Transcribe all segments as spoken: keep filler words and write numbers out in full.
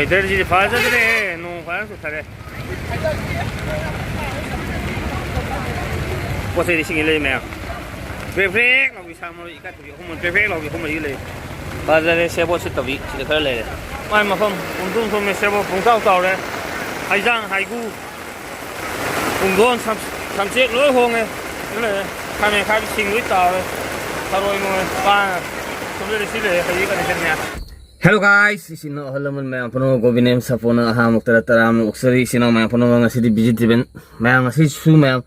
ꯋꯦꯗꯔꯁꯤꯗꯤ ꯐꯖꯗ꯭ꯔꯦꯍꯦ, ꯅꯣꯡ ꯐꯖꯅ ꯆꯨꯊꯔꯦ꯫ ꯄꯣꯠ ꯆꯩꯗꯤ ꯁꯤꯡꯉꯤ ꯂꯩ ꯃꯌꯥꯝ꯫ ꯕ꯭ꯔꯦꯛ ꯕ꯭ꯔꯦꯛ ꯂꯥꯎꯕꯤ ꯁꯥ ꯃꯔꯣꯏ ꯏꯀꯥꯏ ꯊꯕꯤ ꯑꯍꯨꯝ, ꯕ꯭ꯔꯦꯛ ꯕ꯭ꯔꯦꯛ ꯂꯥꯎꯕꯤ ꯑꯍꯨꯝ ꯃꯔꯤ ꯂꯩ꯫ ꯐꯖꯔꯦ, ꯁꯦꯕꯣꯠ ꯁꯤꯠꯇꯕꯤ ꯁꯤꯗ ꯈꯔ ꯂꯩꯔꯦ꯫ ꯃꯥꯏ ꯃꯐꯝ ꯄꯨꯡꯊꯨꯝ ꯊꯨꯝꯃꯦ, ꯁꯦꯕꯣꯠ ꯄꯨꯡꯇꯥꯎ ꯇꯥꯎꯔꯦ꯫ ꯍꯩꯖꯥꯡ ꯍꯩꯒꯨ, ꯄꯨꯡꯗꯣꯟ, ꯊꯝ-, ꯊꯝꯆꯦꯠ ꯂꯣꯏ ꯍꯣꯡꯉꯦ꯫ ꯑꯗꯨ ꯂꯩꯔꯦ꯫ ꯈꯥꯃꯦꯟ ꯑꯈꯥꯕꯤ ꯁꯤꯡ ꯂꯣꯏ ꯇꯥꯎꯔꯦ꯫ ꯊꯔꯣꯏ ꯃꯣꯔꯣꯏ ꯄꯥꯟ꯫ ꯁꯣꯝꯗꯗꯤ ꯁꯤ ꯂꯩꯔꯦ, ꯍꯧꯖꯤꯛ ꯀꯟꯗꯤꯁꯟ ꯃꯌꯥꯝ꯫ Hello guys, ꯏꯆꯤꯟ ꯏꯅꯥꯎ ꯑꯍꯜ ꯂꯃꯟ ꯃꯌꯥꯝ ꯄꯨꯝꯅꯃꯛ ꯒꯣꯕꯤꯅꯦꯝ ꯁꯥꯐꯣꯅ ꯑꯍꯥꯟꯕ ꯃꯛꯇꯗ ꯇꯔꯥꯝꯅ ꯑꯣꯛꯆꯔꯤ꯫ ꯏꯆꯤꯟ ꯏꯅꯥꯎ ꯃꯌꯥꯝ ꯄꯨꯝꯅꯃꯛ ꯉꯁꯤꯗꯤ vegetable ꯃꯌꯥꯝ, ꯉꯁꯤꯁꯨ ꯃꯌꯥꯝ,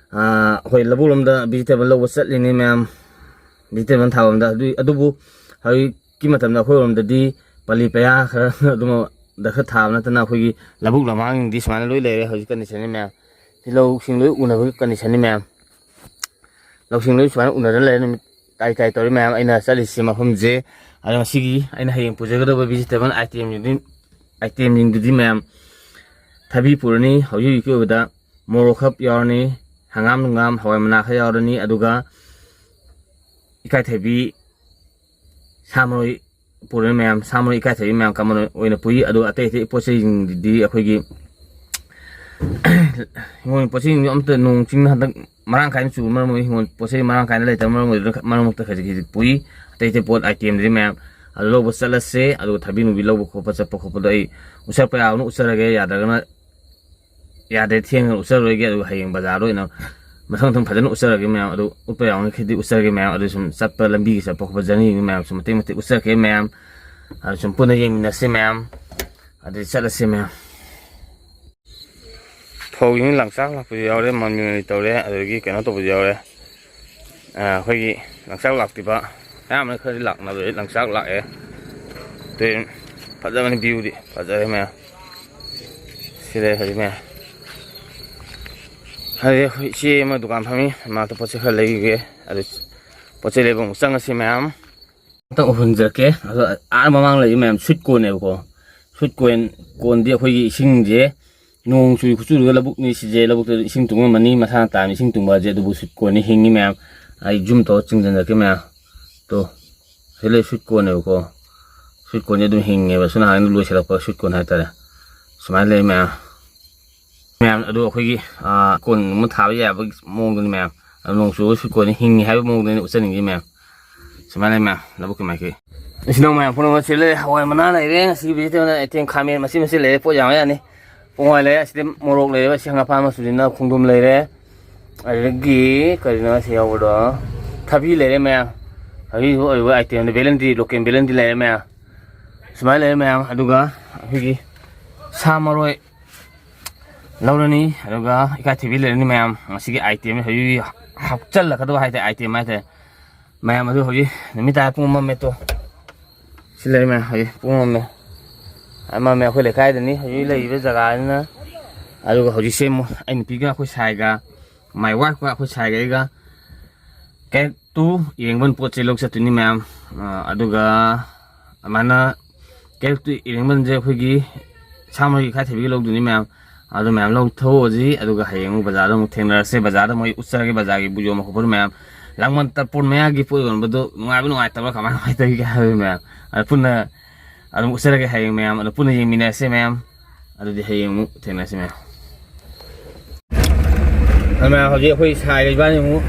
ꯑꯥ, ꯑꯩꯈꯣꯏ ꯂꯧꯕꯨꯛ ꯂꯣꯝꯗ vegetable ꯂꯧꯕ ꯆꯠꯂꯤꯅꯤ ꯃꯌꯥꯝ꯫ Vegetable ꯊꯥꯐꯝꯗ꯫ ꯑꯗꯨ-, ꯑꯗꯨꯕꯨ ꯍꯧꯖꯤꯛꯀꯤ ꯃꯇꯝꯗ ꯑꯩꯈꯣꯏꯔꯣꯝꯗꯗꯤ ꯄꯜꯂꯤ ꯄꯌꯥ ꯈꯔ ꯑꯗꯨꯃꯛ ꯗ ꯈꯔ ꯊꯥꯕ ꯅꯠꯇꯅ ꯑꯩꯈꯣꯏꯒꯤ ꯂꯧꯕꯨꯛ ꯂꯝꯍꯥꯡꯁꯤꯡꯗꯤ ꯁꯨꯃꯥꯏꯅ ꯂꯣꯏ ꯂꯩꯔꯦ ꯍꯧꯖꯤꯛ ꯀꯟꯗꯤꯁꯟꯁꯤ ꯃꯌꯥꯝ꯫ ꯁꯤ ꯂꯧꯁꯤꯡ ꯂꯣꯏ ꯎꯅꯕꯒꯤ ꯀꯟꯗꯤꯁꯟꯅꯤ ꯃꯌꯥꯝ꯫ ꯂꯧꯁꯤꯡ ꯂꯣꯏ ꯁꯨꯃꯥꯏꯅ ꯎꯅꯗꯅ ꯂꯩꯔꯦ ꯅꯨꯃꯤꯠ ꯇꯥꯏ ꯇꯥꯏ ꯇꯧꯔꯤ ꯃꯌꯥꯝ꯫ ꯑꯩꯅ ꯆꯠꯂꯤꯁꯤ ꯃꯐꯝꯁꯦ, ꯑꯗꯣ ꯉꯁꯤꯒꯤ ꯑꯩꯅ ꯍꯌꯦꯡ ꯄꯨꯖꯒꯗꯕ vegetable itemꯁꯤꯡꯗꯤ, itemꯁꯤꯡꯗꯨꯗꯤ ꯃꯌꯥꯝ ꯊꯕꯤ ꯄꯨꯔꯅꯤ, ꯍꯧꯖꯤꯛ ꯍꯧꯖꯤꯛꯀꯤ ꯑꯣꯏꯕꯗ ꯃꯣꯔꯣꯛ ꯈꯔ ꯌꯥꯎꯔꯅꯤ, ꯍꯪꯒꯥꯝ ꯅꯨꯡꯒꯥꯝ ꯍꯋꯥꯏ ꯃꯅꯥ ꯈꯔ ꯌꯥꯎꯔꯅꯤ, ꯑꯗꯨꯒ ꯏꯀꯥꯏꯊꯕꯤ, ꯁꯥ ꯃꯔꯣꯏ ꯄꯨꯔꯦ ꯃꯌꯥꯝ, ꯁꯥ ꯃꯔꯣꯏ ꯏꯀꯥꯏꯊꯕꯤ ꯃꯌꯥꯝ ꯀꯃꯟ ꯑꯣꯏꯅ ꯄꯨꯏ꯫ ꯑꯗꯨꯒ ꯑꯇꯩ ꯑꯇꯩ ꯄꯣꯠ ꯆꯩꯁꯤꯡꯗꯨꯗꯤ ꯑꯩꯈꯣꯏꯒꯤ ꯍꯤꯡꯒꯣꯜ ꯄꯣꯠ ꯆꯩꯁꯤꯡꯗꯨ ꯑꯝꯇ, ꯅꯣꯡ ꯆꯤꯡ ꯍꯟꯗꯛ ꯃꯔꯥꯡ ꯀꯥꯏꯅ ꯆꯨꯕ ꯃꯔꯝ ꯑꯣꯏ ꯍꯤꯡꯒꯣꯜ ꯄꯣꯠ ꯆꯩ ꯃꯔꯥꯡ ꯀꯥꯏꯅ ꯂꯩꯇꯕ ꯃꯔꯝ ꯑꯣꯏꯗꯨꯅ ꯃꯔꯛ ꯃꯔꯛꯇ ꯈꯖꯤꯛ ꯈꯖꯤꯛ ꯄꯨꯏ꯫ ꯑꯇꯩ ꯑꯇꯩ ꯄꯣꯠ itemꯗꯨꯗꯤ ꯃꯌꯥꯝ ꯑꯗꯨ ꯂꯧꯕ ꯆꯠꯂꯁꯦ꯫ ꯑꯗꯨꯒ ꯊꯕꯤ ꯅꯨꯡꯕꯤ ꯂꯧꯕ ꯈꯣꯠꯄ ꯆꯠꯄ ꯈꯣꯠꯄꯗꯣ ꯑꯩ ꯎꯠꯆꯔꯛꯄ ꯌꯥꯕꯅ ꯎꯠꯆꯔꯒꯦ, ꯌꯥꯗ꯭ꯔꯒꯅ ꯌꯥꯗ꯭ꯔꯦ, ꯊꯦꯡꯅ ꯎꯠꯆꯔꯣꯏꯒꯦ꯫ ꯑꯗꯨꯒ ꯍꯌꯦꯡ ꯕꯖꯥꯔꯗ ꯑꯣꯏꯅ ꯃꯊꯪ ꯃꯊꯪ ꯐꯖꯅ ꯎꯠꯆꯔꯒꯦ ꯃꯌꯥꯝ꯫ ꯑꯗꯨ ꯎꯠꯄ ꯌꯥꯎꯅꯤꯡꯈꯤꯗꯤ ꯎꯠꯆꯔꯒꯦ ꯃꯌꯥꯝ꯫ ꯑꯗꯨ ꯁꯨꯝ ꯆꯠꯄ, ꯂꯝꯕꯤꯒꯤ ꯆꯠꯄ ꯈꯣꯠꯄ journey ꯃꯌꯥꯝꯁꯨ ꯃꯇꯦꯛ ꯃꯇꯦꯛ ꯎꯠꯆꯔꯛꯀꯦ ꯃꯌꯥꯝ꯫ ꯑꯗꯨ ꯁꯨꯝ ꯄꯨꯟꯅ ꯌꯦꯡꯃꯤꯟꯅꯁꯦ ꯃꯌꯥꯝ꯫ ꯑꯗꯨꯗꯤ ꯆꯠꯂꯁꯦ ꯃꯌꯥꯝ꯫ ꯐꯧꯁꯤꯡ ꯂꯪꯆꯥꯛ ꯂꯥꯛꯄꯁꯨ ꯌꯥꯎꯔꯦ, ꯃꯃꯤ ꯃꯃꯤ ꯇꯧꯔꯦ, ꯑꯗꯨꯗꯒꯤ ꯀꯩꯅꯣ ꯇꯧꯕꯁꯨ ꯌꯥꯎꯔꯦ꯫ ꯑ, ꯑꯩꯈꯣꯏꯒꯤ ꯂꯪꯆꯥꯛ ꯂꯥꯛꯇ꯭ꯔꯤꯕ ꯑꯌꯥꯝꯕꯅ ꯈꯔꯗꯤ ꯂꯥꯛꯅꯕ ꯂꯪꯆꯥꯛ ꯂꯥꯛꯑꯦ꯫ ꯑꯗꯨ ꯐꯖꯕꯅꯤ, viewꯗꯤ ꯐꯖꯔꯦ ꯃꯌꯥꯝ꯫ ꯁꯤ ꯂꯩ ꯍꯧꯖꯤꯛ ꯃꯌꯥꯝ꯫ ꯍꯧꯖꯤꯛ ꯑꯩꯈꯣꯏ ꯏꯆꯦ ꯑꯃ ꯗꯨꯀꯥꯟ ꯐꯝꯃꯤ, ꯃꯥꯇ ꯄꯣꯠ ꯆꯩ ꯈꯔ ꯂꯩꯒꯦ꯫ ꯑꯗꯨ ꯄꯣꯠ ꯆꯩ ꯂꯩꯕ ꯑꯃꯨꯛ ꯆꯪꯉꯁꯤ ꯃꯌꯥꯝ꯫ ꯑꯝꯇꯪ ꯎꯍꯟꯖꯔꯛꯀꯦ꯫ ꯑꯗꯣ ꯑꯥ ꯃꯃꯥꯡ ꯂꯩꯔꯤ ꯃꯌꯥꯝ sweet cornꯅꯦꯕꯀꯣ꯫ Sweet corn, cornꯗꯤ ꯑꯩꯈꯣꯏꯒꯤ ꯏꯁꯤꯡꯁꯦ ꯅꯣꯡ ꯆꯨꯏ ꯈꯨꯆꯨꯗꯨꯒ ꯂꯧꯕꯨꯛꯅꯤ ꯁꯤꯁꯦ, ꯂꯧꯕꯨꯛꯇ ꯏꯁꯤꯡ ꯇꯨꯡꯉꯝꯃꯅꯤ, ꯃꯁꯥꯅ ꯇꯥꯔꯝꯃꯤ ꯏꯁꯤꯡ ꯇꯨꯡꯕ ꯍꯥꯏꯁꯦ꯫ ꯑꯗꯨꯕꯨ sweet cornꯅꯤ, ꯍꯤꯡꯉꯤ ꯃꯌꯥꯝ꯫ ꯑꯩ zoom ꯇꯧꯔ ꯆꯤꯡꯁꯤꯟꯖꯔꯛꯀꯦ ꯃꯌꯥꯝ꯫ ꯇꯣ, ꯁꯤ ꯂꯩ sweet cornꯅꯦꯕꯀꯣ꯫ ꯁ꯭ꯋꯤꯠ ꯀꯣꯔꯟꯁꯦ ꯑꯗꯨꯝ ꯍꯤꯡꯉꯦꯕ, ꯁꯣꯝ ꯅꯥꯀꯟꯗ ꯂꯣꯏꯁꯤꯜꯂꯛꯄ ꯁ꯭ꯋꯤꯠ ꯀꯣꯔꯟ ꯍꯥꯏꯇꯥꯔꯦ꯫ ꯁꯨꯃꯥꯏꯅ ꯂꯩ ꯃꯌꯥꯝ꯫ ꯃꯌꯥꯝ ꯑꯗꯨ ꯑꯩꯈꯣꯏꯒꯤ, ꯑꯥ, ꯀꯣꯔꯟꯒꯨꯝꯕ ꯊꯥꯕ ꯌꯥꯕꯒꯤ ꯃꯑꯣꯡꯗꯨꯅꯤ ꯃꯌꯥꯝ꯫ ꯑꯗꯨ ꯅꯣꯡ ꯆꯨꯕ ꯁ꯭ꯋꯤꯠ ꯀꯣꯔꯟꯁꯦ ꯍꯤꯡꯉꯤ ꯍꯥꯏꯕ ꯃꯑꯣꯡꯗꯨꯅꯤ ꯎꯠꯆꯅꯤꯡꯉꯤ ꯃꯌꯥꯝ꯫ ꯁꯨꯃꯥꯏꯅ ꯂꯩ ꯃꯌꯥꯝ, ꯂꯧꯕꯨꯛꯀꯤ ꯃꯥꯏꯀꯩ꯫ ꯏꯆꯤꯟ ꯏꯅꯥꯎ ꯃꯌꯥꯝ ꯄꯨꯝꯅꯃꯛ ꯁꯤ ꯂꯩꯔꯦ, ꯍꯋꯥꯏ ꯃꯅꯥ ꯂꯩꯔꯦ, ꯉꯁꯤꯒꯤ ꯚꯤꯖꯤꯠ ꯇꯧꯕꯗ ꯑꯥꯏꯇꯦꯝ ꯈꯥꯃꯦꯟ ꯃꯆꯦꯠ ꯃꯆꯦꯠ ꯂꯩꯔꯦ, ꯄꯣꯠ ꯌꯥꯝ ꯌꯥꯅꯤ꯫ ꯄꯣꯡꯍꯋꯥꯏ ꯂꯩꯔꯦ, ꯑꯁꯤꯗꯤ ꯃꯣꯔꯣꯛ ꯂꯩꯔꯦ, ꯑꯁꯤ ꯍꯪꯒꯥꯝꯄꯥꯟ ꯃꯆꯨꯅꯤꯅ ꯈꯣꯡꯗ꯭ꯔꯨꯝ ꯂꯩꯔꯦ, ꯑꯗꯒꯤ ꯀꯔꯤꯅꯣ ꯑꯁꯤ ꯌꯥꯎꯕꯗꯣ, ꯊꯕꯤ ꯂꯩꯔꯦ ꯃꯌꯥꯝ꯫ ꯊꯕꯤꯁꯨ ꯑꯣꯏꯕ ꯑꯥꯏꯇꯦꯝꯗ ꯕꯦꯂꯟꯗ꯭ꯔꯤ, ꯂꯣꯀꯦꯜ ꯕꯦꯂꯟꯗ꯭ꯔꯤ ꯂꯩꯔꯦ ꯃꯌꯥꯝ꯫ ꯁꯨꯃꯥꯏꯅ ꯂꯩꯔꯦ ꯃꯌꯥꯝ꯫ ꯑꯗꯨꯒ ꯑꯩꯈꯣꯏꯒꯤ ꯁꯥ ꯃꯔꯣꯏ ꯂꯧꯔꯅꯤ, ꯑꯗꯨꯒ ꯏꯀꯥꯏꯊꯤꯕꯤ ꯂꯩꯔꯅꯤ ꯃꯌꯥꯝ꯫ ꯉꯁꯤꯒꯤ ꯑꯥꯏꯇꯦꯝ ꯍꯧꯖꯤꯛ ꯍꯥꯞꯆꯜꯂꯛꯀꯗꯕ ꯍꯥꯏꯇꯥꯔꯦ, ꯑꯥꯏꯇꯦꯝ ꯍꯥꯏꯇꯥꯔꯦ ꯃꯌꯥꯝ꯫ ꯑꯗꯨ ꯍꯧꯖꯤꯛ ꯅꯨꯃꯤꯠ ꯇꯥꯔꯦ, ꯄꯨꯡ ꯑꯃ ꯃꯦꯠꯇꯣ꯫ ꯁꯤ ꯂꯩꯔꯦ ꯃꯌꯥꯝ, ꯍꯧꯖꯤꯛ ꯄꯨꯡ ꯑꯃꯝꯃꯦ꯫ ꯑꯃꯝꯃꯦ ꯑꯩꯈꯣꯏ ꯂꯩꯀꯥꯏꯗꯅꯤ ꯍꯧꯖꯤꯛ ꯂꯩꯔꯤꯕ ꯖꯒꯥꯁꯤꯅ꯫ ꯑꯗꯨꯒ ꯍꯧꯖꯤꯛꯁꯦ ꯑꯃꯨꯛ ꯑꯩ ꯅꯨꯄꯤꯒ ꯑꯩꯈꯣꯏ ꯁꯥꯏꯒ, my wife ꯀ ꯑꯩꯈꯣꯏ ꯁꯥꯏꯒ ꯑꯩꯒ ꯀꯦꯔꯦꯠꯇꯨ ꯌꯦꯡꯕ ꯄꯣꯠ ꯆꯩ ꯂꯧ ꯆꯠꯇꯣꯏꯅꯤ ꯃꯌꯥꯝ꯫ ꯑ, ꯑꯗꯨꯒ ꯑꯗꯨꯃꯥꯏꯅ ꯀꯦꯔꯦꯠꯇꯨ ꯌꯦꯡꯕꯁꯦ ꯑꯩꯈꯣꯏꯒꯤ ꯁꯥ ꯃꯔꯣꯏꯒꯤ ꯈꯥꯏ ꯊꯕꯤꯒ ꯂꯧꯗꯣꯏꯅꯤ ꯃꯌꯥꯝ꯫ ꯑꯗꯨ ꯃꯌꯥꯝ ꯂꯧꯊꯣꯛꯑꯁꯤ, ꯑꯗꯨꯒ ꯍꯌꯦꯡ ꯑꯃꯨꯛ ꯕꯖꯥꯔꯗ ꯑꯃꯨꯛ ꯊꯦꯡꯅꯔꯁꯦ꯫ ꯕꯖꯥꯔꯗ ꯃꯣꯏ ꯎꯠꯆꯔꯒꯦ, ꯕꯖꯥꯔꯒꯤ ꯌꯣꯟꯕ ꯈꯣꯠꯄꯗꯨ ꯃꯌꯥꯝ꯫ ꯂꯥꯡꯕꯟ ꯇꯔꯄꯣꯟ ꯃꯌꯥꯒꯤ ꯄꯣꯠ ꯌꯣꯟꯕꯗꯨ ꯅꯨꯡꯉꯥꯏꯕ ꯅꯨꯡꯉꯥꯏꯇꯕ꯭ꯔꯥ, ꯀꯃꯥꯏ ꯀꯃꯥꯏꯅ ꯇꯧꯔꯤꯒꯦ ꯍꯥꯏꯕꯗꯨ ꯃꯌꯥꯝ꯫ ꯑꯗꯨ ꯄꯨꯟꯅ ꯑꯗꯨꯝ ꯎꯠꯆꯔꯒꯦ ꯍꯌꯦꯡ ꯃꯌꯥꯝ, ꯑꯗꯨ ꯄꯨꯟꯅ ꯌꯦꯡꯃꯤꯟꯅꯔꯁꯦ ꯃꯌꯥꯝ꯫ ꯑꯗꯨꯗꯤ ꯍꯌꯦꯡ ꯑꯃꯨꯛ ꯊꯦꯡꯅꯁꯤ ꯃꯌꯥꯝ꯫ ꯑꯗꯨ ꯃꯌꯥꯝ, ꯍꯧꯖꯤꯛ ꯑꯩꯈꯣꯏ ꯁꯥꯏꯒ ꯏꯕꯥꯅꯤ ꯑꯃꯨꯛ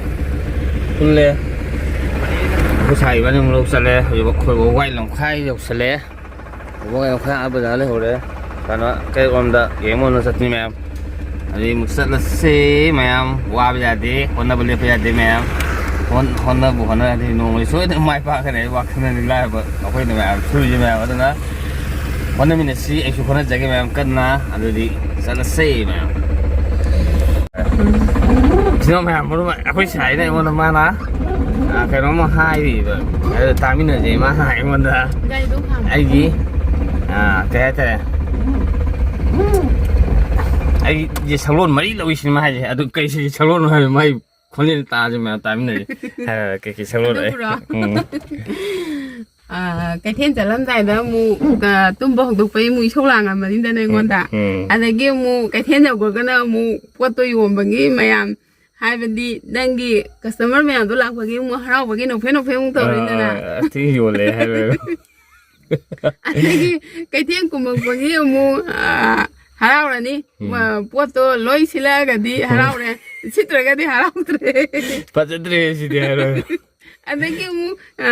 ꯄꯨꯜꯂꯦ꯫ ꯑꯩꯈꯣꯏ ꯁꯥꯏ ꯏꯕꯥꯅꯤ ꯑꯃꯨꯛ ꯂꯧ ꯆꯠꯂꯦ꯫ ꯍꯧꯖꯤꯛ ꯑꯩꯈꯣꯏ ꯋꯥꯏ ꯂꯝꯈꯥꯏ ꯌꯧꯁꯜꯂꯦ꯫ ꯋꯥꯏ ꯂꯝꯈꯥꯏ ꯑꯥ ꯕꯖꯥꯔ ꯂꯩꯍꯧꯔꯦ꯫ ꯀꯩꯅꯣ, ꯀꯩꯔꯣꯝꯗ ꯌꯦꯡꯕ ꯑꯣꯏꯅ ꯆꯠꯄꯅꯤ ꯃꯌꯥꯝ꯫ ꯑꯗꯨꯗꯤ ꯑꯃꯨꯛ ꯆꯠꯂꯁꯦ ꯃꯌꯥꯝ꯫ ꯋꯥꯕ ꯌꯥꯗꯦ, ꯍꯣꯠꯅꯕ ꯂꯦꯞꯄ ꯌꯥꯗꯦ ꯃꯌꯥꯝ꯫ ꯍꯣꯠ-, ꯍꯣꯠꯅꯕꯨ ꯍꯣꯠꯅꯔꯗꯤ ꯅꯣꯡꯃꯗꯤ ꯁꯣꯏꯗꯅ ꯃꯥꯏ ꯄꯥꯛꯀꯅꯤ ꯍꯥꯏꯕ ꯋꯥꯈꯜꯅꯅꯤ ꯂꯥꯏꯔꯕ ꯑꯩꯈꯣꯏꯅ ꯃꯌꯥꯝ ꯁꯨꯔꯤꯁꯦ ꯃꯌꯥꯝ꯫ ꯑꯗꯨꯅ ꯍꯣꯠꯅꯃꯤꯟꯅꯁꯤ, ꯑꯩꯁꯨ ꯍꯣꯠꯅꯖꯒꯦ ꯃꯌꯥꯝ ꯀꯟꯅ꯫ ꯑꯗꯨꯗꯤ ꯆꯠꯂꯁꯦ ꯃꯌꯥꯝ꯫ ꯁꯤꯅ ꯃꯌꯥꯝ ꯃꯔꯨꯞ ꯑꯩꯈꯣꯏ ꯁꯥꯏꯅ ꯑꯩꯉꯣꯟꯗ ꯃꯥꯅ, ꯑ, ꯀꯩꯅꯣꯝꯃ ꯍꯥꯏꯔꯤꯕ꯫ ꯑꯗꯨ ꯇꯥꯃꯤꯟꯅꯁꯦ ꯃꯥꯅ ꯑꯩꯉꯣꯟꯗ꯫ ꯒꯥꯔꯤꯗꯣ ꯈꯥꯝꯃꯣ꯫ ꯑꯩꯒꯤ, ꯑ, ꯀꯩ ꯍꯥꯏꯇꯥꯔꯦ, ꯑꯩꯒꯤ ꯁꯛꯂꯣꯟ ꯃꯔꯤ ꯂꯧꯏ ꯁꯤꯅꯦꯃꯥ ꯍꯥꯏꯁꯦ꯫ ꯑꯗꯨ ꯀꯩ ꯁꯤ ꯁꯛꯂꯣꯟꯅꯣ ꯍꯥꯏꯕ ꯃꯥꯏ ꯈꯣꯟꯖꯦꯜ ꯇꯥꯁꯦ ꯃꯌꯥꯝ ꯇꯥꯃꯤꯟꯅꯁꯦ꯫ ꯍꯥꯏꯔ ꯀꯩꯀꯩ ꯁꯛꯂꯣꯟ ꯑꯩ꯫ ꯑꯗꯨꯕꯨꯔꯣ? ꯎꯝ꯫ ꯑ, ꯀꯩꯊꯦꯜ ꯆꯠꯂꯝꯗꯥꯏꯗ ꯑꯃꯨꯛ, ꯑ, ꯇꯨꯝꯕ ꯍꯧꯗꯣꯛꯄꯩ ꯑꯃꯨꯛ ꯏꯁꯧ ꯂꯥꯡꯉꯝꯃꯅꯤꯗꯅ ꯑꯩꯉꯣꯟꯗ꯫ ꯎꯝ꯫ ꯑꯗꯒꯤ ꯑꯃꯨꯛ ꯀꯩꯊꯦꯜ ꯌꯧꯈ꯭ꯔꯒꯅ ꯑꯃꯨꯛ ꯄꯣꯠꯇꯣ ꯌꯣꯟꯕꯒꯤ ꯃꯌꯥꯝ, ꯍꯥꯏꯕꯗꯤ ꯅꯪꯒꯤ customer ꯃꯌꯥꯝꯗꯣ ꯂꯥꯛꯄꯒꯤ ꯑꯃꯨꯛ ꯍꯔꯥꯎꯕꯒꯤ ꯅꯣꯛꯐꯦꯠ ꯅꯣꯛꯐꯦꯠ ꯑꯃꯨꯛ ꯇꯧꯔꯅꯤꯗꯅ꯫ ꯑꯥ, ꯑꯥ, ꯑꯥ, ꯊꯤ ꯌꯣꯜꯂꯦ ꯍꯥꯏꯔꯒ꯫ ꯑꯗꯒꯤ ꯀꯩꯊꯦꯜ ꯀꯨꯝꯃꯛꯄꯒꯤ ꯑꯃꯨꯛ, ꯑ, ꯍꯔꯥꯎꯔꯅꯤ꯫ ꯎꯝ꯫ ꯃ-, ꯄꯣꯠꯇꯣ ꯂꯣꯏ ꯁꯤꯠꯂꯛꯑꯒꯗꯤ ꯍꯔꯥꯎꯔꯦ, ꯁꯤꯠꯇ꯭ꯔꯒꯗꯤ ꯍꯔꯥꯎꯗ꯭ꯔꯦ꯫ "ꯐꯖꯗ꯭ꯔꯦ ꯁꯤꯗꯤ" ꯍꯥꯏꯔꯣ꯫ ꯑꯗꯒꯤ ꯑꯃꯨꯛ, ꯑ,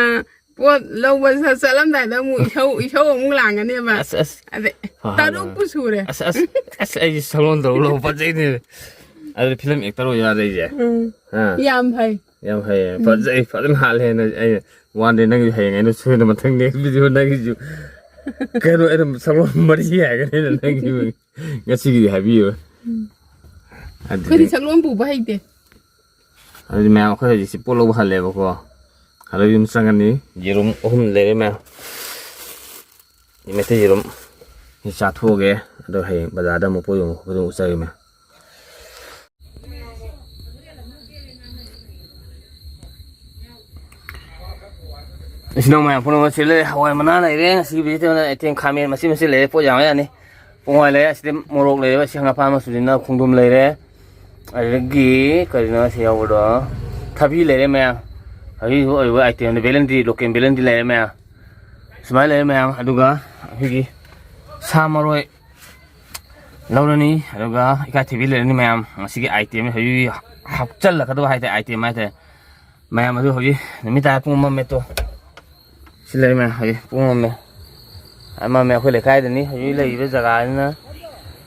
ꯄꯣꯠ ꯂꯧꯕ ꯆꯠ-, ꯆꯠꯂꯝꯗꯥꯏꯗ ꯑꯃꯨꯛ ꯏꯁꯧ, ꯏꯁꯧ ꯑꯃꯨꯛ ꯂꯥꯡꯒꯅꯦꯕ꯫ ꯑꯁ, ꯑꯁ꯫ ꯑꯗꯩ ꯍꯣꯏ, ꯍꯣꯏ, ꯇꯔꯨꯛꯄꯨ ꯍꯣꯏ꯫ ꯁꯨꯔꯦ꯫ ꯑꯁ, ꯑꯁ, ꯑꯁ, ꯑꯩꯁꯦ ꯁꯛꯂꯣꯟ ꯇꯧꯔ ꯂꯧꯕ ꯐꯖꯩꯅꯦ꯫ ꯑꯗꯨꯗꯤ ꯐꯤꯂꯝ ꯑꯦꯛꯇꯔ ꯑꯣꯏ ꯌꯥꯔꯦ ꯑꯩꯁꯦ꯫ ꯎꯝ꯫ ꯑꯥ꯫ ꯌꯥꯝ ꯐꯩ꯫ ꯌꯥꯝ ꯐꯩꯌꯦ꯫ ꯎꯝ꯫ ꯐꯖꯩ, ꯐꯖꯅ ꯍꯥꯜꯂꯦ ꯍꯥꯏꯅ ꯑꯩꯅ ꯋꯥꯟ ꯗꯦ ꯅꯪꯒꯤ ꯍꯌꯦꯡ ꯑꯩꯅ ꯁꯣꯏꯗꯅ ꯃꯊꯪ ꯅꯦꯛꯁ ꯚꯤꯗꯤꯑꯣ ꯅꯪꯒꯤꯁꯨ ꯀꯩꯅꯣ ꯑꯩꯅ ꯁꯛꯂꯣꯟ ꯃꯔꯤ ꯍꯥꯏꯒꯅꯤꯅ ꯅꯪꯒꯤ ꯉꯁꯤꯒꯤꯗꯤ ꯍꯥꯏꯕꯤꯌꯨ꯫ ꯎꯝ꯫ ꯑꯗꯨꯗꯤ ꯑꯩꯈꯣꯏꯗꯤ ꯁꯛꯂꯣꯟ ꯄꯨꯕ ꯍꯩꯇꯦ꯫ ꯑꯗꯨꯗꯤ ꯃꯌꯥꯝ ꯑꯩꯈꯣꯏ ꯍꯧꯖꯤꯛꯁꯤ ꯄꯣꯠ ꯂꯧꯕ ꯍꯜꯂꯦꯕꯀꯣ꯫ ꯑꯗꯨ ꯌꯨꯝ ꯆꯪꯉꯅꯤ꯫ ꯌꯦꯔꯨꯝ ꯑꯍꯨꯝ ꯂꯩꯔꯦ ꯃꯌꯥꯝ꯫ ꯃꯩꯇꯩ ꯌꯦꯔꯨꯝ꯫ ꯁꯤ ꯆꯥꯊꯣꯛꯑꯒꯦ꯫ ꯑꯗꯣ ꯍꯌꯦꯡ ꯕꯖꯥꯔꯗ ꯑꯃꯨꯛ ꯄꯣꯠ ꯌꯣꯟꯕ ꯈꯣꯠꯄꯗ ꯑꯃꯨꯛ ꯎꯠꯆꯔꯒꯦ ꯃꯌꯥꯝ꯫ ꯏꯆꯤꯟ ꯏꯅꯥꯎ ꯃꯌꯥꯝ ꯄꯨꯝꯅꯃꯛ ꯁꯤ ꯂꯩꯔꯦ, ꯍꯋꯥꯏ ꯃꯅꯥ ꯂꯩꯔꯦ, ꯉꯁꯤꯒꯤ vegetable item ꯈꯥꯃꯦꯟ ꯃꯆꯦꯠ ꯃꯆꯦꯠ ꯂꯩꯔꯦ, ꯄꯣꯠ ꯌꯥꯝ ꯌꯥꯅꯤ꯫ ꯄꯣꯡꯍꯋꯥꯏ ꯂꯩꯔꯦ, ꯑꯁꯤꯗꯤ ꯃꯣꯔꯣꯛ ꯂꯩꯔꯦ, ꯑꯁꯤ ꯍꯪꯒꯥꯝꯄꯥꯟ ꯃꯆꯨꯅꯤꯅ ꯈꯣꯡꯗ꯭ꯔꯨꯝ ꯂꯩꯔꯦ, ꯑꯗꯨꯗꯒꯤ ꯀꯔꯤꯅꯣ ꯁꯤ ꯌꯥꯎꯕꯗꯣ, ꯊꯕꯤ ꯂꯩꯔꯦ ꯃꯌꯥꯝ꯫ ꯍꯧꯖꯤꯛ ꯍꯧꯖꯤꯛ ꯑꯣꯏꯔꯤꯕ item ꯗ ꯕꯦꯂꯦꯟꯗ꯭ꯔꯤ, local ꯕꯦꯂꯦꯟꯗ꯭ꯔꯤ ꯂꯩꯔꯦ ꯃꯌꯥꯝ꯫ ꯁꯨꯃꯥꯏꯅ ꯂꯩꯔꯦ ꯃꯌꯥꯝ꯫ ꯑꯗꯨꯒ ꯑꯩꯈꯣꯏꯒꯤ ꯁꯥ ꯃꯔꯣꯏ ꯂꯧꯔꯅꯤ, ꯑꯗꯨꯒ ꯏꯀꯥꯏꯊꯤꯕꯤ ꯂꯩꯔꯅꯤ ꯃꯌꯥꯝ꯫ ꯉꯁꯤꯒꯤ item ꯍꯧꯖꯤꯛ ꯍꯥꯞꯆꯜꯂꯛꯀꯗꯕ ꯍꯥꯏꯇꯥꯔꯦ, item ꯍꯥꯏꯇꯥꯔꯦ꯫ ꯃꯌꯥꯝ ꯑꯗꯨ ꯍꯧꯖꯤꯛ ꯅꯨꯃꯤꯠ ꯇꯥꯔꯦ, ꯄꯨꯡ ꯑꯃ ꯃꯦꯠꯇꯣ꯫ ꯁꯤ ꯂꯩꯔꯦ ꯃꯌꯥꯝ, ꯍꯧꯖꯤꯛ ꯄꯨꯡ ꯑꯃ ꯃꯦ꯫ ꯑꯃ ꯃꯦ ꯑꯩꯈꯣꯏ ꯂꯩꯀꯥꯏꯗꯅꯤ ꯍꯧꯖꯤꯛ ꯂꯩꯔꯤꯕ ꯖꯒꯥꯁꯤꯅ꯫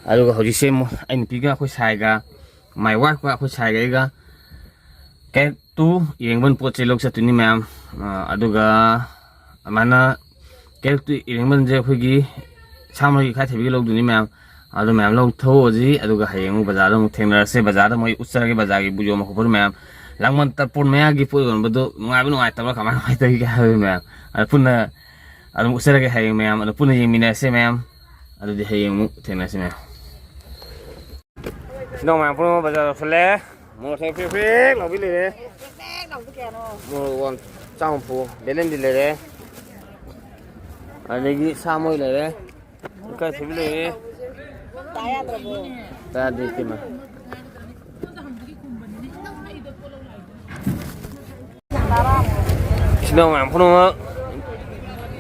ꯑꯗꯨꯒ ꯍꯧꯖꯤꯛꯁꯦ ꯑꯃꯨꯛ ꯑꯩ ꯅꯨꯄꯤꯒ ꯑꯩꯈꯣꯏ ꯁꯥꯏꯒ, my wife ꯀ ꯑꯩꯈꯣꯏ ꯁꯥꯏꯒ ꯑꯩꯒ ꯀꯦꯛ ꯇꯨ ꯏꯔꯦꯡꯕꯟ ꯄꯣꯠ ꯆꯩ ꯂꯧ ꯆꯠꯇꯣꯏꯅꯤ ꯃꯌꯥꯝ꯫ ꯑ, ꯑꯗꯨꯒ ꯑꯗꯨꯃꯥꯏꯅ ꯀꯦꯛ ꯇꯨ ꯏꯔꯦꯡꯕꯟꯁꯦ ꯑꯩꯈꯣꯏꯒꯤ ꯁꯥ ꯃꯔꯣꯏꯒꯤ ꯈꯥꯏꯊꯕꯤꯒ ꯂꯧꯗꯣꯏꯅꯤ ꯃꯌꯥꯝ꯫ ꯑꯗꯨ ꯃꯌꯥꯝ ꯂꯧꯊꯣꯛꯎꯁꯤ, ꯑꯗꯨꯒ ꯍꯌꯦꯡ ꯑꯃꯨꯛ ꯕꯖꯥꯔꯗ ꯑꯃꯨꯛ ꯊꯦꯡꯅꯔꯁꯦ꯫ ꯕꯖꯥꯔꯗ ꯃꯣꯏ ꯎꯠꯆꯔꯒꯦ, ꯕꯖꯥꯔꯒꯤ ꯌꯣꯟꯕ ꯈꯣꯠꯄꯗꯨ ꯃꯌꯥꯝ꯫ ꯂꯥꯡꯕꯟ ꯇꯔꯄꯣꯟ ꯃꯌꯥꯒꯤ ꯄꯣꯠ ꯌꯣꯟꯕꯗꯨ ꯅꯨꯡꯉꯥꯏꯕ ꯅꯨꯡꯉꯥꯏꯇꯕ꯭ꯔꯥ, ꯀꯃꯥꯏ ꯀꯃꯥꯏꯅ ꯇꯧꯔꯤꯒꯦ ꯍꯥꯏꯕꯗꯨ ꯃꯌꯥꯝ꯫ ꯑꯗꯨ ꯄꯨꯟꯅ ꯑꯗꯨꯝ ꯎꯠꯆꯔꯒꯦ ꯍꯌꯦꯡ ꯃꯌꯥꯝ꯫ ꯑꯗꯨ ꯄꯨꯟꯅ ꯌꯦꯡꯃꯤꯟꯅꯔꯁꯦ ꯃꯌꯥꯝ꯫ ꯑꯗꯨꯗꯤ ꯍꯌꯦꯡ ꯑꯃꯨꯛ ꯊꯦꯡꯅꯔꯁꯦ ꯃꯌꯥꯝ꯫ ꯏꯆꯤꯟ ꯏꯅꯥꯎ ꯃꯌꯥꯝ ꯄꯨꯝꯅꯃꯛ ꯕꯖꯥꯔ ꯌꯧꯁꯜꯂꯦ꯫ ꯃꯣꯔꯣꯛ ꯑꯇꯦꯛꯄ ꯄ꯭ꯔꯦꯛ ꯄ꯭ꯔꯦꯛ ꯂꯥꯎꯕꯤ ꯂꯩꯔꯦ꯫ ꯃꯣꯔꯣꯛ ꯋꯥꯟ ꯆꯥꯝ ꯍꯨꯝꯐꯨ꯫ ꯕꯦꯂꯦꯟꯗꯤ ꯂꯩꯔꯦ꯫ ꯑꯗꯒꯤ ꯁꯥ ꯃꯔꯣꯏ ꯂꯩꯔꯦ꯫ ꯏꯀꯥꯏꯊꯕꯤ ꯂꯩꯔꯦ꯫ ꯇꯥꯗꯦ ꯏꯇꯩꯃ꯫ ꯏꯆꯤꯟ ꯏꯅꯥꯎ ꯃꯌꯥꯝ ꯄꯨꯝꯅꯃꯛ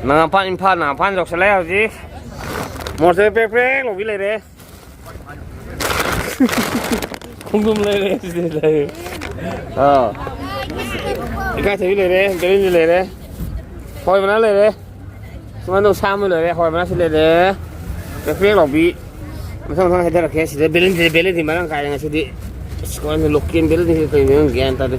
ꯅꯪ ꯃꯄꯥꯟ ꯏꯝꯐꯥꯜ, ꯅꯪ ꯃꯄꯥꯟ ꯌꯧꯁꯜꯂꯛꯑꯦ ꯍꯧꯖꯤꯛ꯫ ꯃꯣꯔꯁꯦ ꯄ꯭ꯔꯦꯛ ꯄ꯭ꯔꯦꯛ ꯂꯧꯕꯤ ꯂꯩꯔꯦ꯫ ꯈꯣꯡꯗ꯭ꯔꯨꯝ ꯂꯩꯔꯦ, ꯁꯤꯗꯤ ꯂꯩꯔꯦ꯫ ꯑꯥ꯫ ꯏꯀꯥꯏꯊꯕꯤ ꯂꯩꯔꯦ, ꯕꯦꯂꯦꯟꯗ꯭ꯔꯤ ꯂꯩꯔꯦ꯫ ꯍꯋꯥꯏ ꯃꯅꯥ ꯂꯩꯔꯦ꯫ ꯁꯨꯃꯥꯏꯅ ꯇꯧ ꯁꯥ ꯑꯃ ꯂꯩꯔꯦ, ꯍꯋꯥꯏ ꯃꯅꯥꯁꯨ ꯂꯩꯔꯦ꯫ ꯄ꯭ꯔꯦꯛ ꯄ꯭ꯔꯦꯛ ꯂꯧꯕꯤ꯫ ꯃꯊꯪ ꯃꯊꯪ ꯍꯥꯏꯊꯔꯛꯀꯦ꯫ ꯁꯤꯗ ꯕꯦꯂꯦꯟꯗ꯭ꯔꯤ, ꯕꯦꯂꯦꯟꯗ꯭ꯔꯤ ꯃꯔꯥꯡ ꯀꯥꯏꯔꯦ ꯉꯁꯤꯗꯤ꯫ ꯑꯁ, ꯀꯃꯥꯏꯅ ꯂꯣꯀꯦꯜ ꯕꯦꯂꯦꯟꯗ꯭ꯔꯤꯁꯦ ꯀꯩꯅꯣ ꯒ꯭ꯌꯥꯟ ꯇꯥꯗꯦ꯫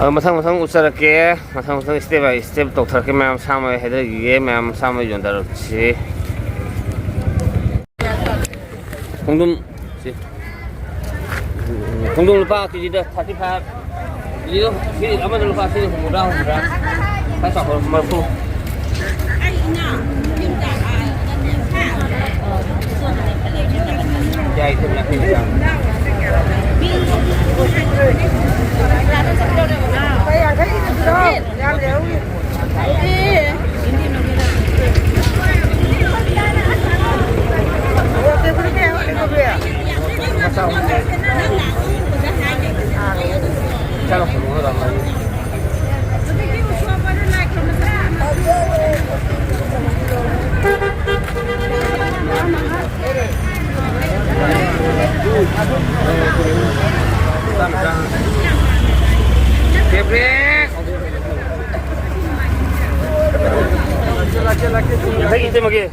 ꯑꯗꯣ ꯃꯊꯪ ꯃꯊꯪ ꯎꯠꯆꯔꯛꯀꯦ꯫ ꯃꯊꯪ ꯃꯊꯪ step by step ꯇꯧꯊꯔꯛꯀꯦ꯫ ꯃꯌꯥꯝ ꯁꯥ ꯃꯔꯣꯏ ꯍꯥꯏꯗꯔꯈꯤꯒꯦ꯫ ꯃꯌꯥꯝ ꯁꯥ ꯃꯔꯣꯏ ꯌꯣꯟꯊꯔꯛꯁꯤ꯫ ꯈꯣꯡꯗ꯭ꯔꯨꯝ ꯁꯤ꯫ ꯈꯣꯡꯗ꯭ꯔꯨꯝ ꯂꯨꯄꯥ ꯀꯦꯖꯤꯗ thirty five꯫ ꯀꯦꯖꯤꯗ ꯁꯤ ꯑꯃꯗ ꯂꯨꯄꯥ ꯁꯤ ꯍꯨꯝꯐꯨꯇꯔꯥ, ꯍꯨꯝꯐꯨꯇꯔꯥ꯫ ꯈꯔ ꯆꯥꯎꯈꯠ ꯃꯔꯐꯨ꯫ ꯌꯥꯏ, ꯌꯥꯡꯈꯩ ꯂꯩꯕ꯭ꯔꯥ? ꯂꯨꯄꯥ ꯌꯥꯡꯈꯩꯒꯤꯗꯨꯔꯣ? ꯌꯥꯝ ꯂꯩꯍꯧꯔꯤ꯫ ꯌꯥꯡꯈꯩ ꯏꯇꯩꯃꯒꯤ꯫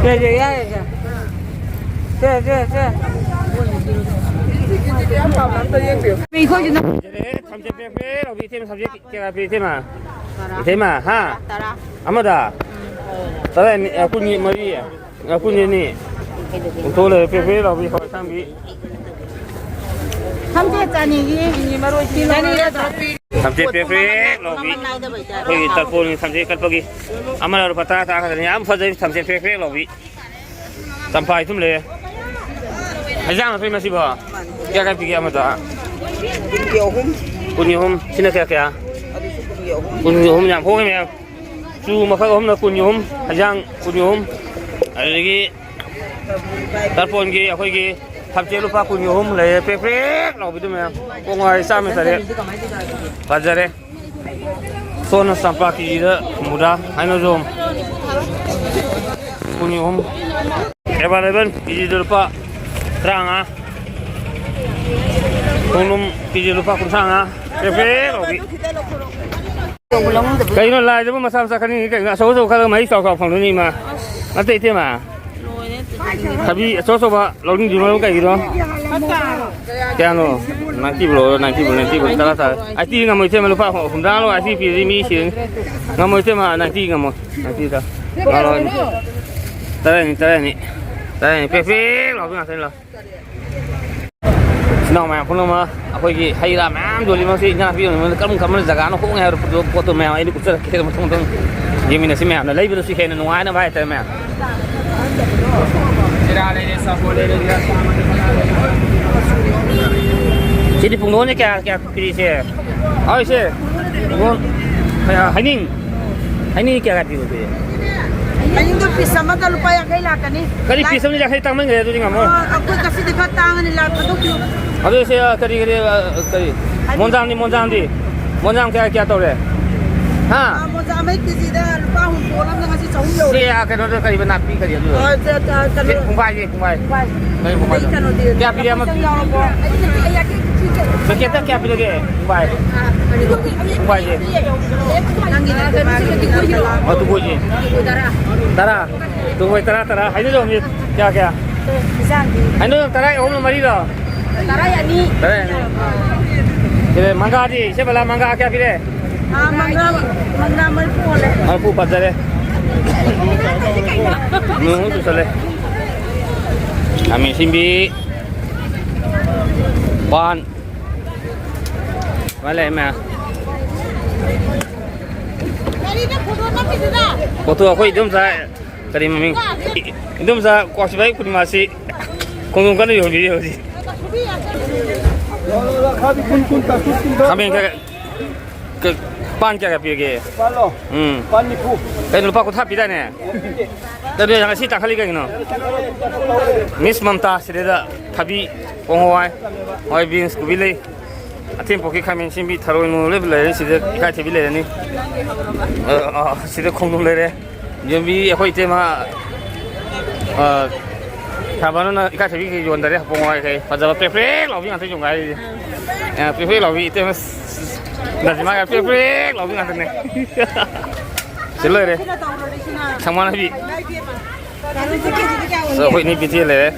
ꯁꯦ, ꯁꯦ, ꯌꯥꯔꯦ, ꯁꯦ꯫ ꯁꯦ, ꯁꯦ, ꯁꯦ꯫ ꯑꯩꯈꯣꯏꯁꯨ ꯅꯪ ꯊꯝꯆꯦꯠ ꯄꯦ ꯄꯦ ꯂꯥꯎꯕꯤ ꯏꯇꯩꯃ, ꯊꯝꯆꯦꯠ ꯀꯌꯥ ꯄꯤ ꯏꯇꯩꯃ? ꯇꯔꯥ꯫ ꯏꯇꯩꯃ, ꯍꯥ? ꯇꯔꯥ꯫ ꯑꯃꯗ? ꯎꯝ꯫ ꯇꯔꯥ ꯑꯅꯤ, ꯑ, ꯀꯨꯟ ꯃꯔꯤ꯫ ꯉꯥꯄꯨꯅꯦꯅꯤ꯫ ꯎꯝ꯫ ꯊꯣꯛ ꯂꯩꯔꯦ, ꯄ꯭ꯔꯦꯛ ꯄ꯭ꯔꯦꯛ ꯂꯥꯎꯕꯤ ꯍꯋꯥꯏ ꯑꯁꯥꯡꯕꯤ꯫ ꯊꯝꯆꯦꯠ ꯆꯥꯅꯤꯒꯤ ꯃꯔꯣꯏ ꯁꯤ ꯂꯧꯔꯒ ꯊꯝꯆꯦꯠ ꯄ꯭ꯔꯦꯛ ꯄ꯭ꯔꯦꯛ ꯂꯥꯎꯕꯤ꯫ ꯃꯃꯜ ꯅꯥꯏꯗꯕꯩ ꯇꯥꯏꯞꯇ ꯑꯩꯈꯣꯏꯒꯤ ꯍꯥꯞꯄ꯫ ꯇꯔꯄꯣꯟꯒꯤ ꯊꯝꯆꯦꯠ ꯀꯠꯄꯒꯤ꯫ ꯑꯃꯅ ꯂꯨꯄꯥ ꯇꯔꯥ, ꯇꯔꯥ ꯈꯛꯇꯅꯤ꯫ ꯌꯥꯝ ꯐꯖꯩ ꯊꯝꯆꯦꯠ ꯄ꯭ꯔꯦꯛ ꯄ꯭ꯔꯦꯛ ꯂꯥꯎꯕꯤ꯫ ꯆꯝꯐ꯭ꯔꯥꯏ ꯑꯗꯨꯝ ꯂꯩꯔꯦ꯫ ꯍꯩꯖꯥꯡ ꯅꯠꯇ꯭ꯔꯣ ꯃꯁꯤꯕꯣ? ꯀꯌꯥ ꯀꯌꯥ ꯄꯤꯒꯦ ꯑꯃꯗ? ꯀꯨꯟꯒꯤ ꯑꯍꯨꯝ꯫ ꯀꯨꯟꯒꯤ ꯑꯍꯨꯝ꯫ ꯁꯤꯅ ꯀꯌꯥ ꯀꯌꯥ? ꯑꯗꯨꯁꯨ ꯀꯨꯟꯒꯤ ꯑꯍꯨꯝ꯫ ꯀꯨꯟꯒꯤ ꯑꯍꯨꯝ ꯌꯥꯝ ꯍꯣꯡꯉꯦ ꯃꯌꯥꯝ꯫ ꯆꯨ ꯃꯈꯜ ꯑꯍꯨꯝꯅ ꯀꯨꯟꯒꯤ ꯑꯍꯨꯝ, ꯍꯩꯖꯥꯡ ꯀꯨꯟꯒꯤ ꯑꯍꯨꯝ, ꯑꯗꯨꯗꯒꯤ ꯇꯔꯄꯣꯟꯒꯤ ꯑꯩꯈꯣꯏꯒꯤ ꯊꯝꯆꯦꯠ ꯂꯨꯄꯥ ꯀꯨꯟꯒꯤ ꯑꯍꯨꯝ ꯂꯩꯌꯦ, ꯄ꯭ꯔꯦꯛ ꯄ꯭ꯔꯦꯛ ꯂꯥꯎꯕꯤꯗꯨ ꯃꯌꯥꯝ꯫ ꯄꯣꯡꯍꯋꯥꯏ ꯆꯥꯝꯃ ꯇꯔꯦꯠ꯫ ꯐꯖꯔꯦ꯫ ꯁꯣꯟꯅ ꯆꯝꯄ꯭ꯔꯥ ꯀꯦꯖꯤꯗ ꯍꯨꯝꯐꯨꯇꯔꯥ, ꯍꯥꯏꯅꯖꯣꯝ ꯀꯨꯟꯒꯤ ꯑꯍꯨꯝ꯫ ꯑꯦꯕꯥꯏꯂꯦꯕꯜ ꯀꯦꯖꯤꯗ ꯂꯨꯄꯥ ꯇꯔꯥꯃꯉꯥ꯫ ꯈꯣꯡꯗ꯭ꯔꯨꯝ ꯀꯦꯖꯤ ꯂꯨꯄꯥ ꯀꯨꯟꯊ꯭ꯔꯥ ꯃꯉꯥ꯫ ꯄ꯭ꯔꯦꯛ ꯄ꯭ꯔꯦꯛ ꯂꯥꯎꯕꯤ꯫ ꯀꯩꯅꯣ ꯂꯥꯏꯗꯕꯨ ꯃꯆꯥ ꯃꯆꯥ ꯈꯟꯅꯤꯡꯉꯤ ꯀꯩꯅꯣ? ꯑꯆꯧ ꯑꯆꯧꯕ ꯈꯜꯂꯒ ꯃꯍꯩ ꯆꯥꯎ ꯆꯥꯎ ꯐꯪꯗꯣꯏꯅꯤ ꯏꯃꯥ꯫ ꯅꯠꯇꯦ ꯏꯇꯩꯃ꯫ ꯊꯕꯤ ꯑꯆꯧ ꯑꯆꯧꯕ ꯂꯧꯅꯤꯡꯗ꯭ꯔꯤ ꯃꯔꯝ ꯀꯩꯒꯤꯅꯣ? ꯀꯌꯥꯅꯣ? ꯅꯥꯏꯟꯇꯤ ꯕ꯭ꯂꯣ, ꯅꯥꯏꯟꯇꯤ ꯕ꯭ꯂꯣ, ꯅꯥꯏꯟꯇꯤ ꯕ꯭ꯂꯣ, ꯇꯔꯥ ꯇꯥꯔꯦ꯫ ꯑꯥꯏꯇꯤ ꯉꯝꯃꯣꯏ ꯏꯇꯩꯃ, ꯂꯨꯄꯥ ꯍꯨꯝꯗ꯭ꯔꯥ ꯂꯧ, ꯑꯥꯏꯇꯤ ꯄꯤꯔꯗꯤ ꯃꯤ ꯁꯤꯔꯅꯤ꯫ ꯉꯝꯃꯣꯏ ꯏꯇꯩꯃ, ꯅꯥꯏꯟꯇꯤ ꯉꯝꯃꯣꯏ꯫ ꯅꯥꯏꯟꯇꯤꯗ꯫ ꯂꯥꯎ, ꯂꯥꯎ꯫ ꯇꯔꯥꯅꯤ, ꯇꯔꯥꯅꯤ꯫ ꯇꯔꯥꯅꯤ꯫ ꯄꯦꯛ ꯄꯦꯛ ꯂꯥꯎꯕ ꯉꯥꯛꯇꯅꯤ, ꯂꯥꯎ꯫ ꯏꯆꯤꯟ ꯏꯅꯥꯎ ꯃꯌꯥꯝ ꯄꯨꯝꯅꯃꯛ, ꯑꯩꯈꯣꯏꯒꯤ ꯍꯩ ꯔꯥ ꯃꯌꯥꯝ ꯌꯣꯜꯂꯤꯃꯛꯁꯤ, ꯏꯟꯖꯥꯡ ꯅꯥꯄꯤ ꯌꯣꯟꯕꯗ ꯀꯔꯝ ꯀꯔꯝꯕ ꯖꯒꯥꯅ ꯍꯣꯡꯉꯦ ꯍꯥꯏꯕ ꯄꯣꯠꯇꯣ, ꯄꯣꯠꯇꯣ ꯃꯌꯥꯝ ꯑꯩꯅ ꯎꯠꯆꯔꯛꯀꯦ꯫ ꯃꯊꯪ ꯃꯊꯪ ꯌꯦꯡꯃꯤꯟꯅꯁꯤ꯫ ꯃꯌꯥꯝꯅ ꯂꯩꯕꯗꯁꯨ ꯍꯦꯟꯅ ꯅꯨꯡꯉꯥꯏꯅꯕ ꯍꯥꯏꯇꯥꯔꯦ ꯃꯌꯥꯝ꯫ ꯖꯤꯔꯥ ꯂꯩꯔꯦ, ꯁꯥꯐꯣꯠ ꯂꯩꯔꯦ, ꯖꯤꯔꯥ꯫ ꯁꯤꯗꯤ ꯄꯨꯡꯗꯣꯟꯁꯦ ꯀꯌꯥ ꯀꯌꯥ ꯄꯤꯔꯤꯁꯦ? ꯍꯣꯏ, ꯁꯦ꯫ ꯄꯨꯡꯗꯣꯟ, ꯀꯌꯥ? ꯍꯩꯅꯤꯡ꯫ ꯍꯩꯅꯤꯡ ꯀꯌꯥ ꯀꯌꯥ ꯄꯤꯕ ꯄꯤꯔꯤ? ꯍꯩꯅꯤꯡꯗꯣ ꯄꯤꯁ ꯑꯃꯗ ꯂꯨꯄꯥ ꯌꯥꯡꯈꯩ ꯂꯥꯛꯀꯅꯤ꯫ ꯀꯔꯤ ꯂꯥꯛ-, ꯄꯤꯁ ꯑꯃꯗ ꯌꯥꯡꯈꯩ ꯇꯥꯡꯃꯟꯈ꯭ꯔꯦ ꯑꯗꯨꯗꯤ ꯉꯝꯃꯣꯏ꯫ ꯑꯣ, ꯑꯩꯈꯣꯏ ꯉꯁꯤꯗꯤ ꯈꯔ ꯇꯥꯡꯉꯅꯤ, ꯂꯥꯛ ꯊꯥꯗꯣꯛꯄꯤꯌꯨ꯫ ꯑꯗꯨ ꯁꯦ, ꯑ, ꯀꯔꯤ, ꯀꯔꯤ, ꯑ, ꯀꯔꯤ? ꯍꯥꯏꯗꯤ ꯃꯣꯟꯖꯥꯡꯗꯤ, ꯃꯣꯟꯖꯥꯡꯗꯤ? ꯃꯣꯟꯖꯥꯡ ꯀꯌꯥ, ꯀꯌꯥ ꯇꯧꯔꯦ? ꯍꯥ? ꯑ, ꯃꯣꯟꯖꯥꯡ ꯑꯃ ꯀꯦꯖꯤꯗ ꯂꯨꯄꯥ ꯍꯨꯝꯐꯨ ꯑꯣꯜꯂꯝꯗ ꯉꯁꯤ ꯆꯍꯨꯝ ꯌꯧꯔꯦ꯫ ꯁꯤ, ꯑ, ꯀꯩꯅꯣꯗꯣ ꯀꯔꯤꯕ ꯅꯥꯄꯤ ꯀꯔꯤ ꯑꯗꯨ? ꯑ, ꯆ-, ꯆ-, ꯀꯩꯅꯣ꯫ ꯁꯤ ꯄꯨꯡꯐꯥꯏꯁꯦ, ꯄꯨꯡꯐꯥꯏ꯫ ꯄꯨꯡꯐꯥꯏ꯫ ꯀꯔꯤ ꯄꯨꯡꯐꯥꯏꯅꯣ? ꯑꯗꯩ ꯀꯩꯅꯣꯗꯤ? ꯀꯌꯥ ꯄꯤꯔꯦ ꯑꯃ? ꯄꯦꯀꯦꯠꯇ ꯀꯌꯥ ꯄꯤꯔꯒꯦ? ꯄꯨꯡꯐꯥꯏ꯫ ꯄꯨꯡꯐꯥꯏꯁꯦ꯫ ꯅꯪꯒꯤꯅ ꯇꯨꯀꯥꯏꯒꯤ ꯇꯨꯀꯥꯏꯒꯤ ꯇꯔꯥ꯫ ꯑ, ꯇꯨꯀꯣꯏꯁꯦ꯫ ꯇꯨꯀꯣꯏ ꯇꯔꯥ꯫ ꯇꯔꯥ, ꯇꯔꯥ, ꯇꯔꯥ꯫ ꯍꯩꯅꯧ ꯌꯣꯝꯃꯤ꯫ ꯀꯌꯥ, ꯀꯌꯥ? ꯏꯟꯖꯥꯡꯗꯤ꯫ ꯍꯩꯅꯧ ꯌꯣꯝ ꯇꯔꯥ ꯑꯍꯨꯝꯂꯣ ꯃꯔꯤꯔꯣ? ꯇꯔꯥ ꯑꯅꯤ꯫ ꯇꯔꯥ ꯑꯅꯤ꯫ ꯁꯤꯗ ꯃꯪꯒꯥꯗꯤ, ꯏꯆꯦ ꯕꯂꯥ, ꯃꯪꯒꯥ ꯀꯌꯥ ꯄꯤꯔꯦ? ꯑꯥ, ꯃꯪꯒꯥ, ꯃꯪꯒꯥ ꯃꯔꯤꯐꯨ ꯑꯣꯜꯂꯦ꯫ ꯃꯔꯤꯐꯨ ꯐꯖꯔꯦ꯫ ꯅꯣꯡꯃꯨꯛ ꯆꯨꯁꯜꯂꯦ꯫ ꯈꯥꯃꯦꯟ ꯑꯁꯤꯟꯕꯤ꯫ ꯄꯥꯟ꯫ ꯃꯥ ꯂꯩ ꯃꯌꯥꯝ꯫ ꯐꯣꯇꯣ ꯑꯩꯈꯣꯏ ꯏꯗꯣꯝꯆꯥ ꯀꯔꯤ ꯃꯃꯤꯡ? ꯏꯗꯣꯝꯆꯥ ꯀ꯭ꯋꯥꯛꯁꯤꯕꯥꯏ ꯄꯨꯔꯅꯤꯃꯥꯁꯤ ꯈꯣꯡꯗ꯭ꯔꯨꯝ ꯀꯟꯅ ꯌꯣꯟꯕꯤꯔꯤ ꯍꯧꯖꯤꯛ꯫ ꯈꯥꯃꯦꯟ ꯈꯔ ꯄꯥꯟ ꯀꯌꯥ ꯀꯌꯥ ꯄꯤꯔꯒꯦ? ꯄꯥꯟꯂꯣ? ꯎꯝ꯫ ꯄꯥꯟ ꯅꯤꯐꯨ꯫ ꯀꯩꯅꯣ, ꯂꯨꯄꯥ ꯀꯨꯟꯊ꯭ꯔꯥ ꯄꯤꯗꯥꯏꯅꯦ? ꯀꯩꯅꯣ, ꯉꯁꯤ ꯇꯥꯡꯈꯠꯂꯤ ꯀꯩꯒꯤꯅꯣ? ꯃꯤꯁ ꯃꯝꯇꯥ ꯁꯤꯗꯩꯗ ꯊꯕꯤ, ꯄꯣꯡ ꯍꯋꯥꯏ, ꯍꯋꯥꯏ ꯕꯤꯟꯁ, ꯀꯣꯕꯤ ꯂꯩ, ꯑꯊꯦꯝ ꯄꯣꯛꯀꯤ ꯈꯥꯃꯦꯟ ꯑꯁꯤꯟꯕꯤ, ꯊꯔꯣꯏ ꯅꯨꯡꯂꯣꯏ ꯂꯩꯔꯦ꯫ ꯁꯤꯗ ꯏꯀꯥꯏꯊꯕꯤ ꯂꯩꯔꯅꯤ꯫ ꯑ, ꯑ, ꯁꯤꯗ ꯈꯣꯡꯗ꯭ꯔꯨꯝ ꯂꯩꯔꯦ꯫ ꯌꯣꯟꯕꯤ ꯑꯩꯈꯣꯏ ꯏꯇꯩꯃ, ꯑ, ꯁꯥꯕꯅꯨꯅ ꯏꯀꯥꯏꯊꯕꯤ ꯀꯩ ꯌꯣꯟꯗꯔꯦ, ꯄꯣꯡ ꯍꯋꯥꯏ ꯀꯩ ꯐꯖꯕ ꯄ꯭ꯔꯦꯛ ꯄ꯭ꯔꯦꯛ ꯂꯥꯎꯕꯤ ꯉꯥꯛꯇ ꯌꯣꯟꯒꯥꯏꯔꯤꯁꯦ꯫ ꯑ, ꯄ꯭ꯔꯦꯛ ꯄ꯭ꯔꯦꯛ ꯂꯥꯎꯕꯤ ꯏꯇꯩꯃ, ꯅꯖꯤꯃꯥꯒ ꯄ꯭ꯔꯦꯛ ꯄ꯭ꯔꯦꯛ ꯂꯥꯎꯕꯤ ꯉꯥꯛꯇꯅꯦ꯫ ꯁꯤ ꯂꯣꯏꯔꯦ꯫ ꯁꯃꯥꯟ ꯍꯥꯏꯕꯤ꯫ ꯑꯩꯈꯣꯏ ꯏꯅꯦ ꯄꯤꯊꯦ ꯂꯩꯔꯦ꯫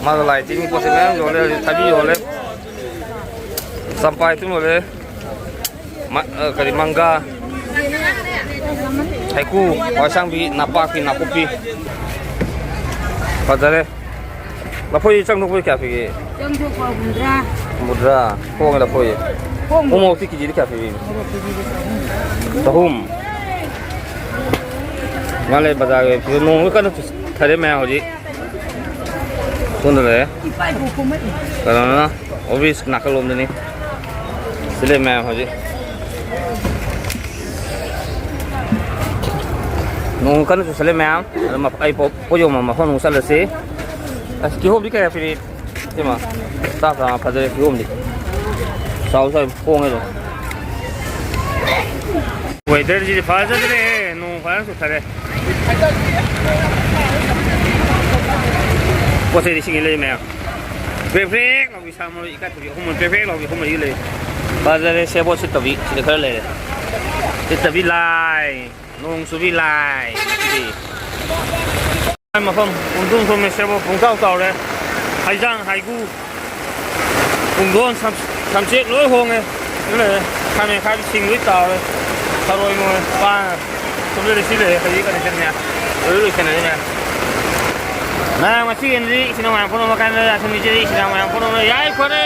ꯃꯥꯁꯨ ꯂꯥꯏ ꯇꯤꯟꯒꯤ ꯄꯣꯠ ꯆꯩ ꯃꯌꯥꯝ ꯌꯣꯜꯂꯦ꯫ ꯍꯧꯖꯤꯛ ꯊꯕꯤ ꯌꯣꯜꯂꯦ, ꯆꯝꯄ꯭ꯔꯥꯏ ꯇꯨꯝ ꯌꯣꯜꯂꯦ꯫ ꯃ-, ꯑ, ꯀꯔꯤ, ꯃꯪꯒꯥ, ꯍꯩꯀꯨ, ꯍꯋꯥꯏꯁꯥꯡꯕꯤ, ꯅꯄꯥꯛꯄꯤ, ꯅꯥꯀꯨꯞꯄꯤ꯫ ꯐꯖꯔꯦ꯫ ꯂꯐꯣꯏ ꯆꯪ ꯊꯣꯛꯄꯗꯤ ꯀꯌꯥ ꯄꯤꯒꯦ? ꯆꯪ ꯊꯣꯛꯄ ꯍꯨꯝꯗ꯭ꯔꯥ꯫ ꯍꯨꯝꯐꯨꯇꯔꯥ꯫ ꯍꯣꯡꯉꯦ ꯂꯐꯣꯏ꯫ ꯍꯣꯡꯉꯦ꯫ ꯎ ꯃꯣꯔꯣꯛꯇꯤ ꯀꯦꯖꯤꯗ ꯀꯌꯥ ꯄꯤꯒꯦ? ꯃꯣꯔꯣꯛ ꯀꯦꯖꯤꯗ ꯆꯍꯨꯝ꯫ ꯆꯍꯨꯝ꯫ ꯃꯥ ꯂꯩ ꯕꯖꯥꯔꯒꯤ ꯐꯤꯕꯝ, ꯅꯣꯡꯁꯨ ꯀꯟꯅ ꯆꯨꯊꯔꯦ ꯃꯌꯥꯝ ꯍꯧꯖꯤꯛ꯫ ꯁꯣꯝꯗ ꯂꯩꯔꯦ꯫ ꯀꯩꯅꯣꯅ ꯑꯣꯐꯤꯁ ꯅꯥꯀꯜꯂꯣꯝꯗꯅꯤ꯫ ꯁꯤ ꯂꯩ ꯃꯌꯥꯝ ꯍꯧꯖꯤꯛ꯫ ꯅꯣꯡ ꯀꯟꯅ ꯆꯨꯁꯜꯂꯦ ꯃꯌꯥꯝ꯫ ꯑꯗꯣ ꯃ-, ꯑꯩ ꯄꯣ-, ꯄꯣꯠ ꯌꯣꯟꯕ ꯃꯐꯝ ꯑꯃꯨꯛ ꯆꯠꯂꯁꯤ꯫ ꯑꯁ, ꯀꯤꯍꯣꯝꯗꯤ ꯀꯌꯥ ꯄꯤꯔꯤ? ꯁꯤꯃ ꯆꯥ ꯆꯥ ꯐꯖꯔꯦ ꯀꯤꯍꯣꯝꯗꯤ꯫ ꯆꯥꯎ ꯆꯥꯎ ꯍꯣꯡꯉꯦ ꯑꯗꯨꯝ꯫ ꯋꯦꯗꯔꯁꯤꯗꯤ ꯐꯖꯗ꯭ꯔꯦꯍꯦ, ꯅꯣꯡ ꯐꯖꯅ ꯆꯨꯊꯔꯦ꯫ ꯄꯣꯠ ꯆꯩꯗꯤ ꯁꯤꯡꯉꯤ ꯂꯩ ꯃꯌꯥꯝ꯫ ꯄ꯭ꯔꯦꯛ ꯄ꯭ꯔꯦꯛ ꯂꯥꯎꯕꯤ ꯁꯥ ꯃꯔꯣꯏ ꯏꯀꯥꯏ ꯊꯕꯤ ꯑꯍꯨꯝ ꯄ꯭ꯔꯦꯛ ꯄ꯭ꯔꯦꯛ ꯂꯥꯎꯕꯤ ꯑꯍꯨꯝ ꯃꯔꯤ ꯂꯩ꯫ ꯐꯖꯔꯦ ꯁꯦꯕꯣꯠ ꯁꯤꯠꯇꯕꯤ ꯁꯤꯗ ꯈꯔ ꯂꯩꯔꯦ꯫ ꯁꯤꯠꯇꯕꯤ ꯂꯥꯏ꯫ ꯅꯣꯡ ꯆꯨꯕꯤ ꯂꯥꯏ꯫ ꯃꯐꯝ ꯄꯨꯡꯊꯨꯝ ꯊꯨꯝꯃꯦ, ꯁꯦꯕꯣꯠ ꯄꯨꯡꯆꯥꯎ ꯆꯥꯎꯔꯦ꯫ ꯍꯩꯖꯥꯡ ꯍꯩꯒꯨ, ꯄꯨꯡꯗꯣꯟ, ꯁꯝ-, ꯊꯝꯆꯦꯠ ꯂꯣꯏ ꯍꯣꯡꯉꯦ꯫ ꯑꯗꯨ ꯂꯩꯔꯦ꯫ ꯈꯥꯃꯦꯟ ꯑꯈꯥꯕꯤ ꯁꯤꯡ ꯂꯣꯏ ꯇꯥꯎꯔꯦ꯫ ꯊꯔꯣꯏ ꯃꯣꯔꯣꯏ ꯄꯥꯟ ꯁꯨꯝ ꯂꯩꯔꯦ꯫ ꯁꯤ ꯂꯩꯔꯦ꯫ ꯍꯧꯖꯤꯛ ꯀꯟꯗꯤꯁꯟ ꯃꯌꯥꯝ ꯂꯣꯏ ꯂꯣꯏꯁꯟꯅꯔꯤ ꯃꯌꯥꯝ꯫ ꯃꯌꯥꯝ ꯉꯁꯤꯒꯤꯗꯤ ꯏꯆꯤꯟ ꯏꯅꯥꯎ ꯃꯌꯥꯝ ꯄꯨꯝꯅꯃꯛ ꯀꯥꯏꯅ ꯑꯁꯨꯝ ꯏꯆꯦ ꯏꯆꯤꯟ ꯏꯅꯥꯎ ꯃꯌꯥꯝ ꯄꯨꯝꯅꯃꯛ ꯌꯥꯏ ꯐꯔꯦ꯫